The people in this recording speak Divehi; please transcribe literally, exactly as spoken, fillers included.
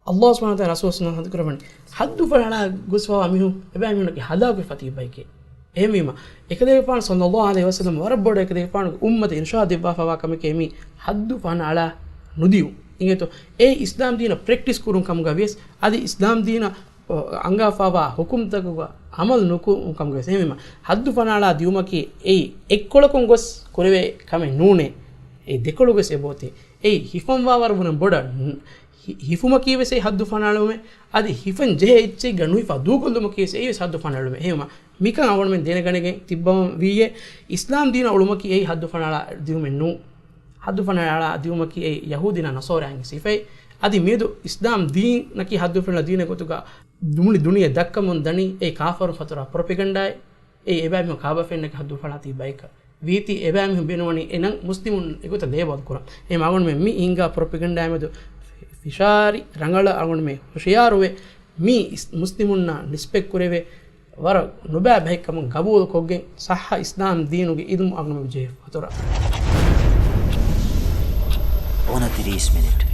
ﷲ ސުބްޙާނަހޫ ވަތަޢާލާ ރަސޫލު ޞައްލަﷲ ޢަލައިހި ވަސައްލަމަ ހަދުފަނަޅާ ގޮސްފަވާ މީހުން އެބައިމީހުންނަކީ ހަލާކުވެފަ ތިބި ބައެކޭ. އެހެންވީމަ، އެކަލޭގެފާނު ޞައްލަﷲ ޢަލައިހި ވަސައްލަމަ ވަރަށް ބޮޑަށް އެކަލޭގެފާނުގެ އުއްމަތަށް އިރުޝާދު ދެއްވާފަވާ ކަމެކޭ މީ ހައްދު ފަނަޅާ ނުދިޔުން. އިނގޭތޯ؟ އެ އިސްލާމް ދީނަށް ޕްރެކްޓިސް ކުރުން ކަމުގަ ވިޔަސް، އަދި އިސްލާމް ދީނަށް އަންގާފަވާ ހުކުމްތަކުގަ ޢަމަލު ނުކުރުން ކަމުގަ ވިޔަސް. އެހެންވީމަ، ހައްދު ފަނަޅާ ދިޔުމަކީ އެއީ އެއްކޮޅަކުން ގޮސް ކުރެވޭ ކަމެއް ނޫނޭ. އެއީ ދެކޮޅު ގޮސް އެބައޮތޭ. އެއީ ހިފަންވާވަރު ވަރަށް ބޮޑަށް ނު-، ހި-، ހިފުމަކީ ވެސް އެއީ ހައްދު ފަނަޅުމެއް. އަދި ހިފަން ޖެހޭ އެއްޗެއްގަ ނުހިފާ ދޫކޮށްލުމަކީ ވެސް އެއީ ވެސް ހައްދު ފަނަޅުމެއް. އެހެންވީމަ، މިކަން އަޅުގަނޑުމެން ދެނެގަނެގެން ތިއްބަވަން ވީއޭ، އިސްލާމް ދީނަށް އުޅުމަކީ އެއީ ހައްދު ފަނަޅާ ދިޔުމެއް ނޫން. ހައްދު ފަނަޅާ ދިޔުމަކީ އެއީ ޔަހޫދީންނާ ނަޞާރާއިންގެ ސިފައެއް. އަދި މިއަދު އިސްލާމް ދީނަކީ ހައްދު ފަނަޅާ ދީނެއް ގޮތުގަ ދުނި ދުނިޔެ ދައްކަމުން ދަނީ އެއީ ކާފަރުން ފަތުރާ ޕްރޮޕެގަންޑާއެއް. އެއީ އެބައިމީހުން ކާބަފެންނަކީ ހައްދު ފަނަޅާ ތިބި ބަޔަކަށް. ވީތީ އެބައިމީހުން ބޭނުންވަނީ އެ ނަން މުސްލިމުން އެގޮތަށް ލޭބަލް ކުރަން. އެހެންވީމަ އަޅުގަނޑުމެން މި ހިންގާ ޕްރޮޕެގަންޑާއާ މެދު ފިށާރި ރަނގަޅަށް އަޅުގަނޑުމެން ހުޝިޔާރުވެ، މީ އިސް-، މުސްލިމުންނާ ރިސްޕެކްޓް ކުރެވޭ ވަރަށް ނުބައި ބަހެއް ކަމުން ގަބޫލު ކޮށްގެން، ޞައްޙަ އިސްލާމް ދީނުގެ ޢިލްމު އަޅުގަނޑުމެން ޖެހޭ ފަތުރަށް. އޮނަތިރީސް މިނިޓް.